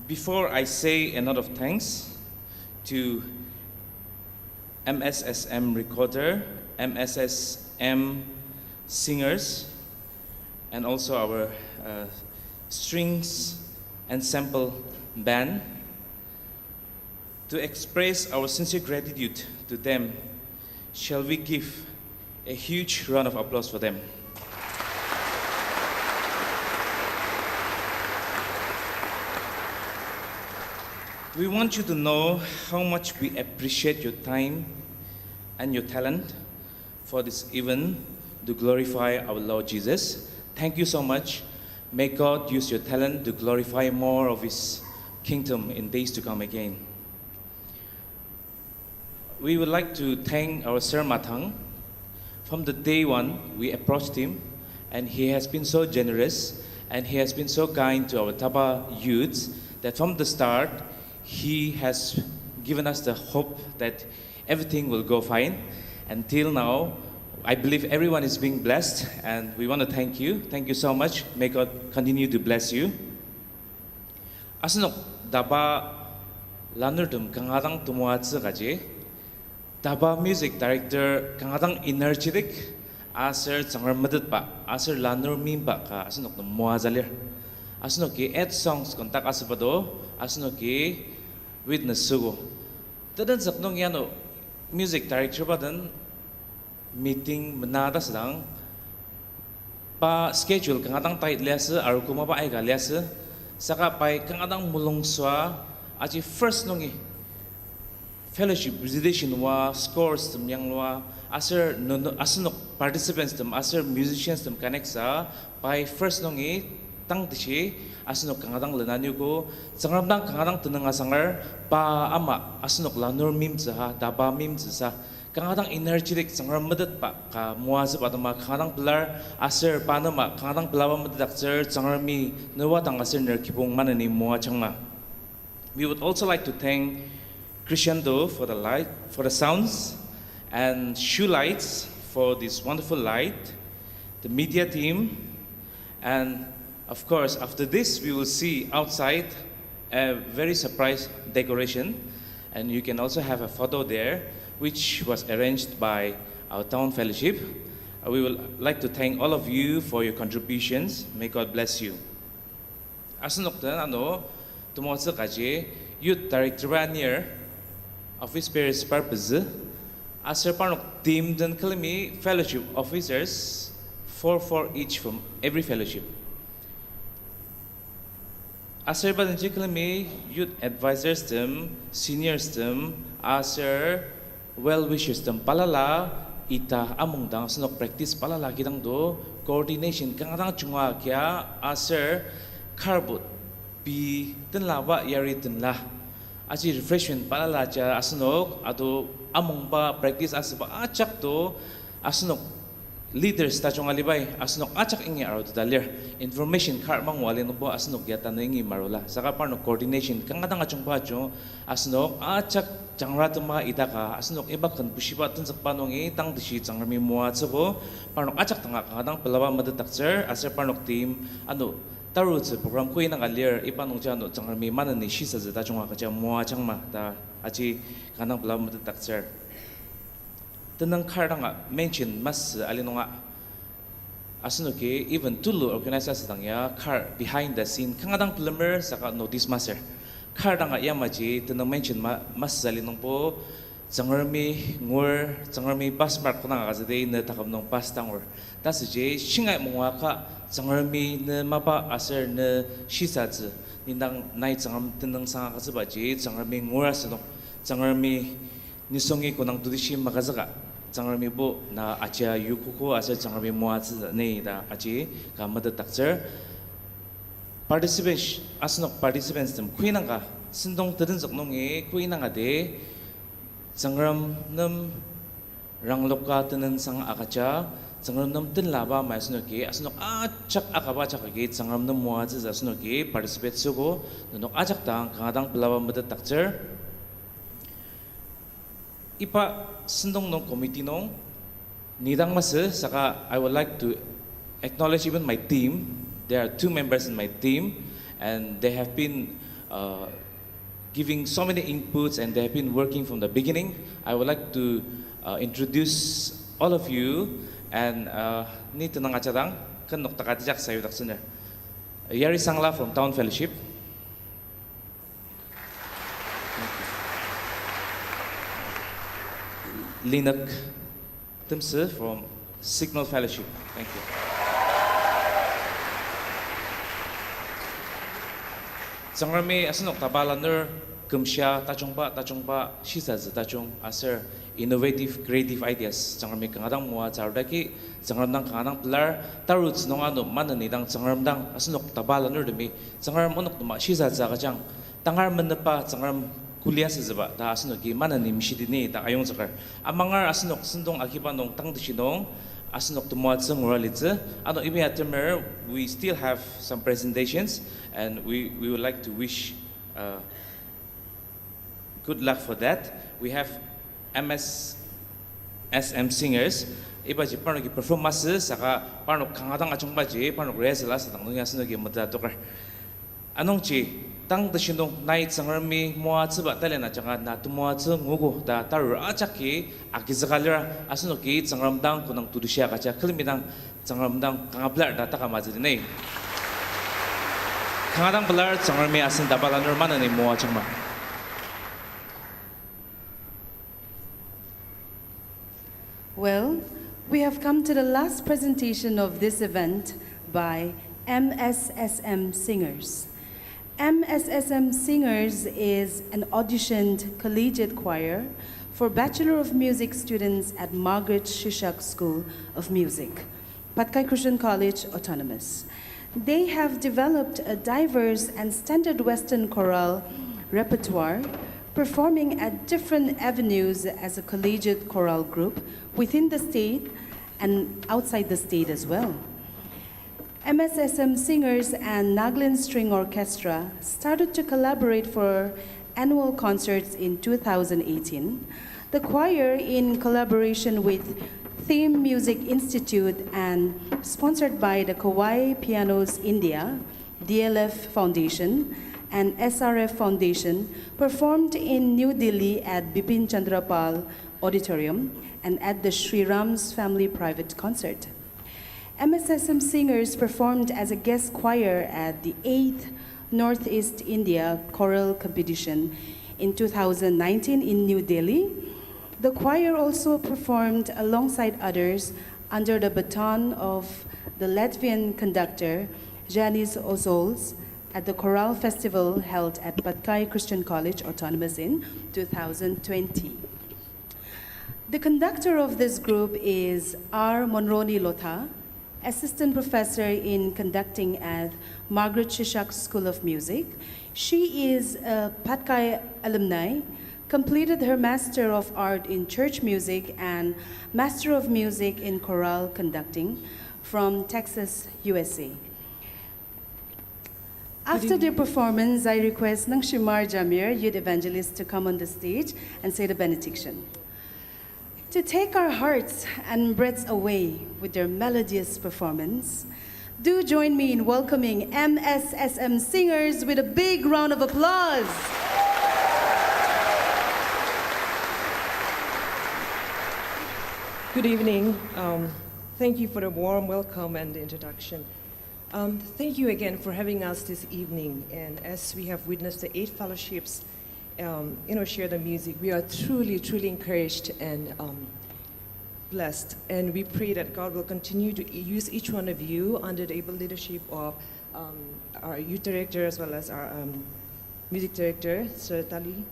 Before I say a note of thanks to M S S M recorder, M S S M singers, and also our, uh, strings ensemble band, to express our sincere gratitude to them, shall we give a huge round of applause for them? We want you to know how much we appreciate your time and your talent for this event to glorify our Lord Jesus. Thank you so much. May God use your talent to glorify more of His kingdom in days to come again. We would like to thank our Sir Matang. From the day one, we approached him, and he has been so generous, and he has been so kind to our Taba youths that from the start, he has given us the hope that everything will go fine. Until now, I believe everyone is being blessed, and we want to thank you. Thank you so much. May God continue to bless you. Asenok Taba lanurtem kanga dang temoatsü kaji, Taba music director kanga dang energetic, aser Tsüngrem metetba, aser lanur meimba ka asenok nem moatsü lir. Asenoki eight songs conduct asüba do, asenoki witness süogo. Tetenzük nung ano music director ba den meeting mena ta südang, pa schedule kanga dang tight liasü, arogo mapa aika liasü, saka pai kanga dang mulung süa, aji first nungi fellowship visitation oa, scores tem yanglua, aser nunu-, asenok participants tem, aser musicians tem connect sa, pai first nungi tang teshi, asenok kanga dang lena niogo, Tsüngrem dang kanga dang tenüng asanger, pa ama asenok lanur meimtsüsa, Taba meimtsüsa, kanga dang energetic Tsüngrem metetba ka moatsüba atema kanga dang pelar, aser pa nem kanga dang pelaba metetdaktsür. Tsüngremi ne wadang aser ner kibong maneni moajangma. We would also like to thank Crescendo for the light, for the sounds, and Shoe Lights for this wonderful light. the media team, and of course, after this, we will see outside a very surprise decoration, and you can also have a photo there, which was arranged by our town fellowship. Uh, we would like to thank all of you for your contributions. May God bless you. Asenok den ano temoatsü kaji youth director ba anir, office bearers par pezü, aser parnok team den külemi fellowship officers, four, four each from every fellowship. Aser iba denji külemi youth advisors tem, seniors tem, aser well wishers tem balala ita amongdang asenok practice balala kidang do coordination kanga dang junga kia aser kar bo pei tenla ba yari tenla. Aji refreshment balala ja asenok ado amongba practice asüba ajak do asenok leaders tajung alibai asenok ajak ingi arututa lir. Information kar mangu ali nungbo asenok ya tanü ingi marula. Saka parnok coordination kanga dang ajungba ajung asenok ajak jangra tema idaka asenok iba ken bushiba tenzükba nungi tang tashi Tsüngremi moatsüogo. Parnok ajak danga kanga dang pelaba metetdaktsür aser parnok team ano tarutsü program koi nanga lir iba nungji ano Tsüngremi maneni shisatsü tajunga kecha moajangma ta aji kanga dang pelaba metetdaktsür. Tenüng kar danga mention masü ali nunga. Asenoki even tulu organize asüdang ya kar behind the scene kanga dang pelemer saka notice masür. Kar danga yamaji tenüng mention ma-, masü ali nungbo Tsüngremi ngur, Tsüngremi pass mark kodang agütsüdi ne taküm nung pass tangur. Tasüji shingai mungaka Tsüngremi ne mapa aser ne shisatsü. Nendang nai Tsüngrem tenüngsang agütsübaji Tsüngremi ngur asünung. Tsüngremi nisungi konang tutishi magütsüka, Tsüngremibo na ajia yukuko aser Tsüngremi moatsü ne ta aji ka metetdaktsür. Participants, asenok participants tem kuinangka, sentong tetenzük nungi kuinangka de, Tsüngrem nem rangloka tenüngsang agüja, Tsüngrem nem tenlaba mai asenoki, asenok ajak akaba ajak agi Tsüngrem nem moatsütsü asenoki participate süogo, nenok ajak dang kanga dang pelaba metetdaktsür. Iba sentong nung committee nung ni dang masü saka I would like to acknowledge even my team. There are two members in my team, and they have been, uh, giving so many inputs, and they have been working from the beginning. I would like to, uh, introduce all of you, and, uh, ni tenüng ajadang, ken noktaka tejak sayudaktsüner. Yari Sangla from Town Fellowship. Linek Timsü from Signal Fellowship. Thank you. Tsüngremi asenok taba lanur kümshia tajungba, tajungba, shisatsü tajung, aser innovative, creative ideas. Tsüngremi kanga dang moatsü arudaki, Tsüngrem dang kanga dang pelar, tarutsü nung ano maneni dang Tsüngrem dang asenok taba lanurtemi, Tsüngrem onok tema shisatsü agüjang, tangar menepa Tsüngrem kuli asütsüba ta asenoki maneni meshidini ta ayongzüker. Amangar asenok sentong agiba nung tang tashi nung asenok temoatsü ngura litsü. Ano iba atemer, we still have some presentations, and we, we would like to wish, uh, good luck for that. We have M S S M singers. Ibaji parnoki perform masü saka parnok kanga dang ajungbaji parnok rehearsal asüdang nung ya asenoki metetoker. Anungji, tang tashi nung nai Tsüngremi moatsüba talent ajanga na temoatsü nguogo ta tarur ajaki agizüka lira asenoki Tsüngrem dang konang tutushia agüja külemidang Tsüngrem dang kanga pelar ta takamatsü dini. Kanga dang pelar Tsüngremi asen taba lanur maneni moajangma. Well, we have come to the last presentation of this event by M S S M Singers. M S S M Singers is an auditioned collegiate choir for Bachelor of Music students at Margaret Shishak School of Music, Patkai Christian College, Autonomous. They have developed a diverse and standard Western chorale repertoire, performing at different avenues as a collegiate chorale group within the state and outside the state as well. M S S M Singers and Nagaland String Orchestra started to collaborate for annual concerts in two thousand eighteen. The choir, in collaboration with Theme Music Institute and sponsored by the Kawai Pianos India, D L F Foundation, and S R F Foundation, performed in New Delhi at Bipin Chandra Pal Auditorium and at the Shri Ram's Family Private Concert. M S S M Singers performed as a guest choir at the eighth Northeast India Choral Competition in two thousand nineteen in New Delhi. The choir also performed alongside others under the baton of the Latvian conductor Jānis Ozols at the chorale festival held at Patkai Christian College Autonomous in two thousand twenty. The conductor of this group is R Monroni Lotha, assistant professor in conducting at Margaret Shishak School of Music. She is a Patkai alumni, completed her Master of Art in Church Music and Master of Music in Chorale Conducting from Texas, U S A. After their performance, I request Nangshimar Jamir, Youth Evangelist, to come on the stage and say the benediction. To take our hearts and breaths away with their melodious performance, do join me in welcoming M S S M Singers with a big round of applause. Good evening. Um, thank you for the warm welcome and the introduction. Um, thank you again for having us this evening. And as we have witnessed the eight fellowships, um, you know, share the music, we are truly, truly encouraged and, um, blessed. And we pray that God will continue to use each one of you under the able leadership of, um, our youth director as well as our, um, music director, Sir Tali.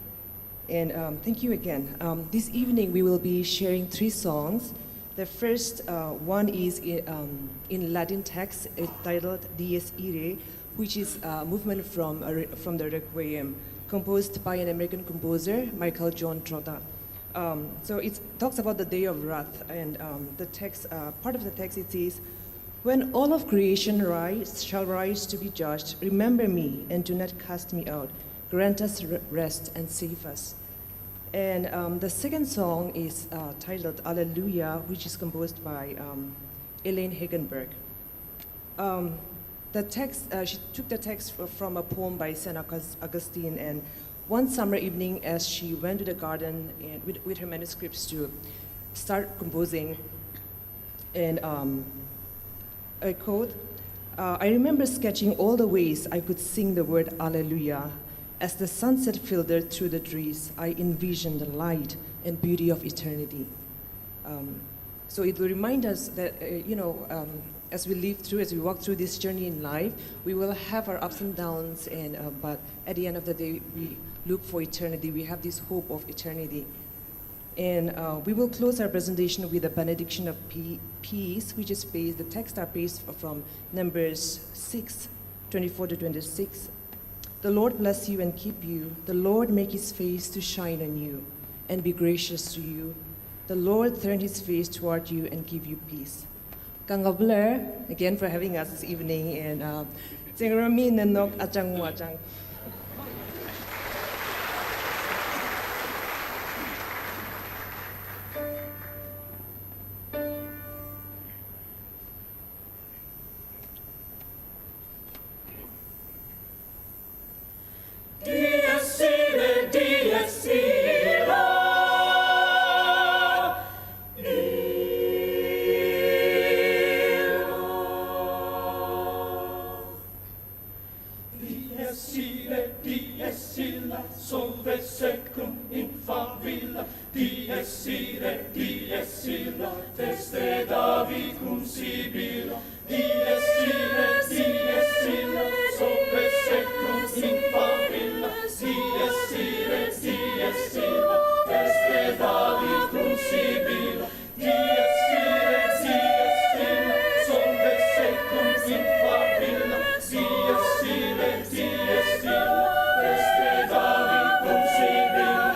And, um, thank you again. Um, this evening we will be sharing three songs. The first, uh, one is in, um, in Latin text, uh, titled Dies Irae, which is a movement from, a re-, from the Requiem, composed by an American composer, Michael John Trotta. Um, so it talks about the day of wrath, and, um, the text, uh, part of the text, it says, "When all of creation rise, shall rise to be judged, remember me and do not cast me out. Grant us re-, rest and save us." And, um, the second song is, uh, titled Alleluia, which is composed by, um, Elaine Hegenberg. Um, the text, uh, she took the text fr-, from a poem by Saint August-, Augustine, and one summer evening as she went to the garden and with, with her manuscripts to start composing, and, um, I quote, uh, "I remember sketching all the ways I could sing the word Alleluia. As the sunset filtered through the trees, I envisioned the light and beauty of eternity." Um, so it will remind us that, uh, you know, um, as we live through, as we walk through this journey in life, we will have our ups and downs, and, uh, but at the end of the day, we look for eternity. We have this hope of eternity. And, uh, we will close our presentation with a benediction of pe-, peace, which is based, the texts are based from Numbers six, twenty-four to twenty-six. "The Lord bless you and keep you. The Lord make his face to shine on you and be gracious to you. The Lord turn his face toward you and give you peace." Kanga Blair, again, for having us this evening, and, uh, Tsüngremi nenok ajangmo ajang. Dies irae, dies irae, ira. Dies irae, dies irae, solve secum in favilla. Dies irae, dies irae, teste David cum sibilla. Dies irae, dies irae, solve secum in favilla. Dies irae, dies irae, teste David cum sibilla. Dies irae, dies irae, solve secum in favilla. Dies irae, dies irae, teste David cum sibilla.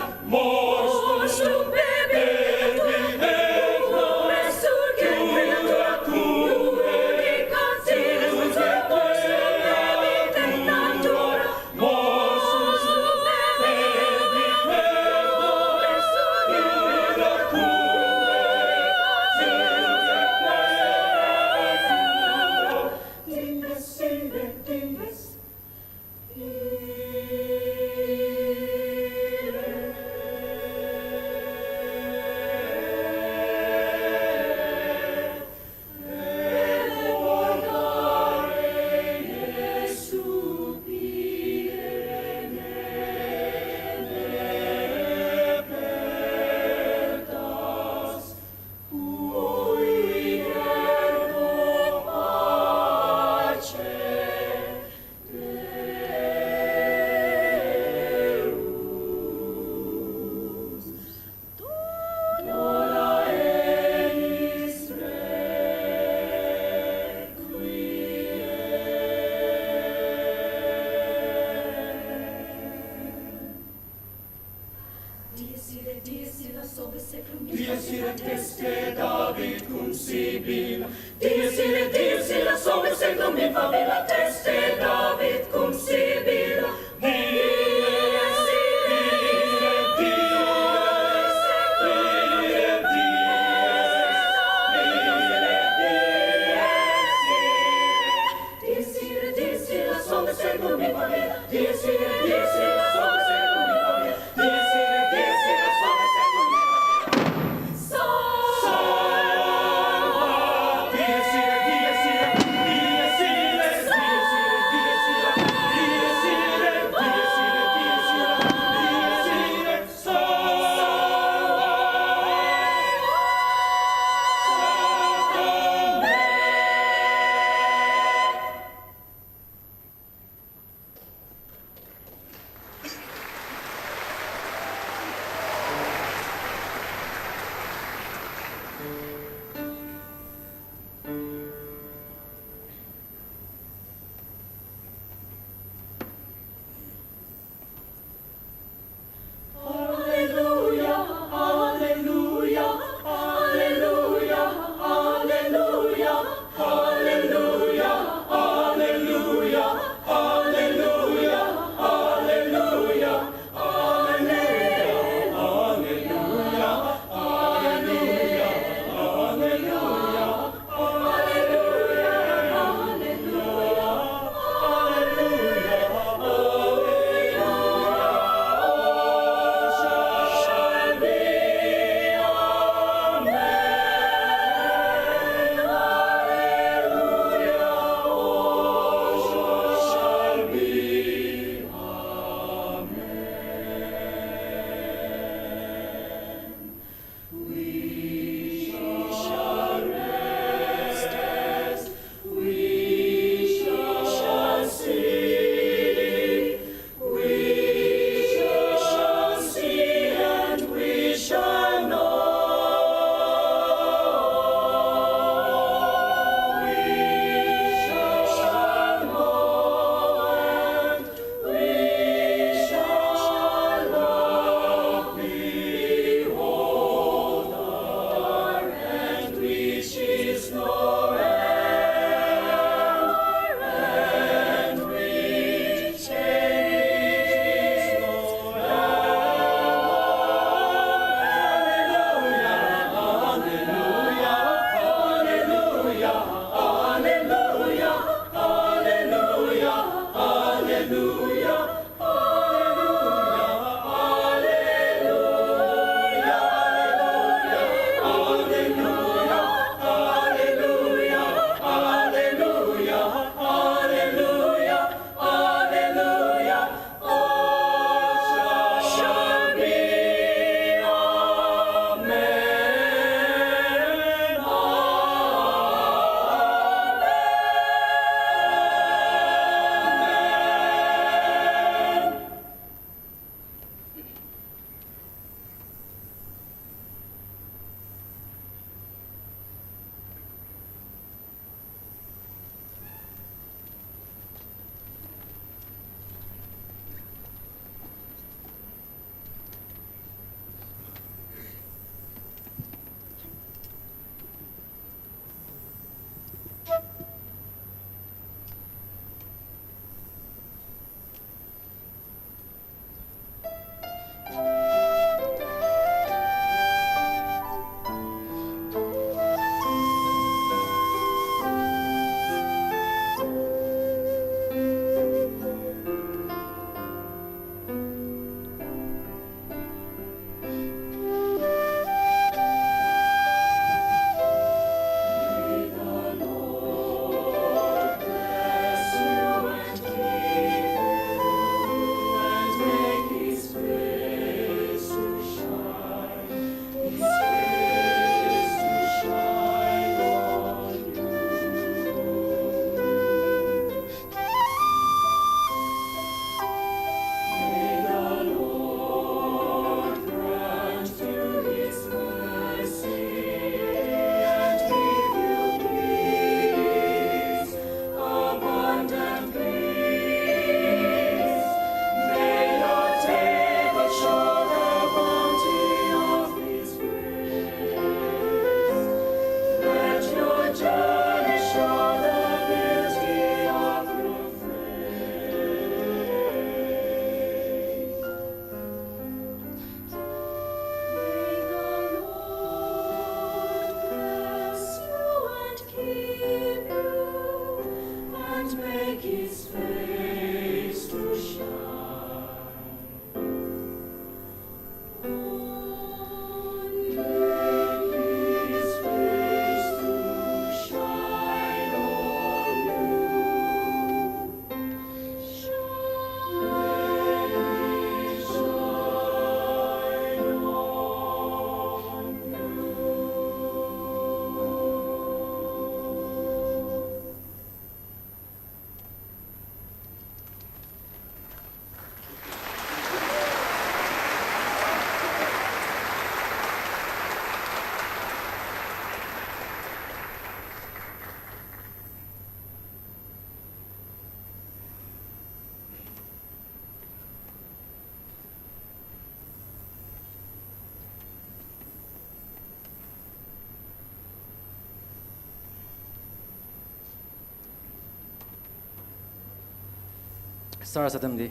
Sarasademdi.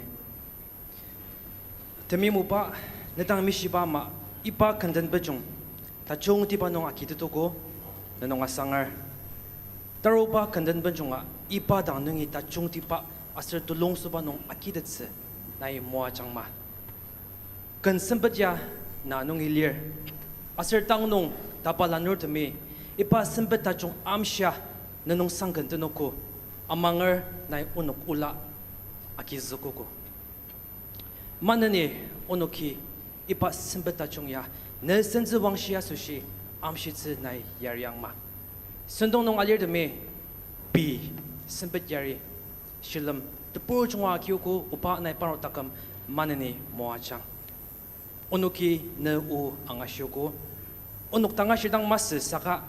Temeim Oba, ne dang mishiba ama, iba kenden pejung tajungtiba nung agitetogo, ne nung asanger. Taruba kenden pejunga iba dang nungi tajungtiba aser tulungsüba nung agitettsü nai moajangma. Ken sempet ya na nungi lir. Aser tang nung tapa lanurtemi iba sempet tajung amshia ne nung sangken tenogo, amanger nai onok ola agizükogo. Maneni onoki iba sempet tajung ya ne sentsü wangshi asoshi amshitsü nai yariangma. Sentong nung alirtemi pei sempet yari shilem tebur junga akiogo, Oba, nai parnok taküm maneni moajang. Onoki ne o angashiogo. Onok tanga shidang masü saka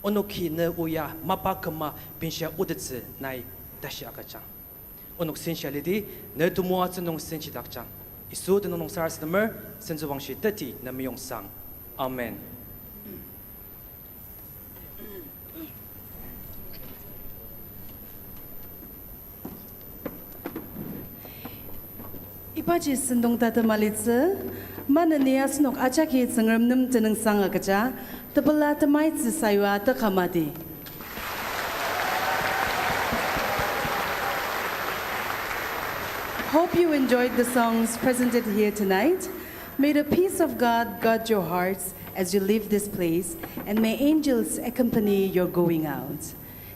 onoki ne o ya mapa küma benshia otettsü nai tashi agüjang. Onok sensa lidi, ne temoatsü nung senchidakjang. Yisu tenüng nung sarasademer, sentsü wangshi teti ne meyongsang. Amen. Ibaji sentong tatem alitsü, maneni asenok ajaki Tsüngrem nem tenüngsang agüja, tepela temaitsü sayua takamadi. Hope you enjoyed the songs presented here tonight. May the peace of God guard your hearts as you leave this place, and may angels accompany your going out.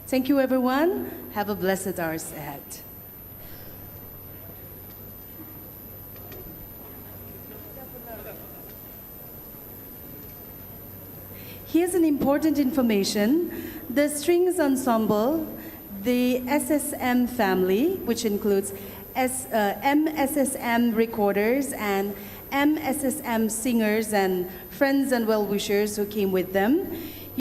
Thank you, everyone. Have a blessed hours ahead. Here's an important information. The Strings Ensemble, the S S M family, which includes S-, uh, M S S M recorders and M S S M singers and friends and well-wishers who came with them,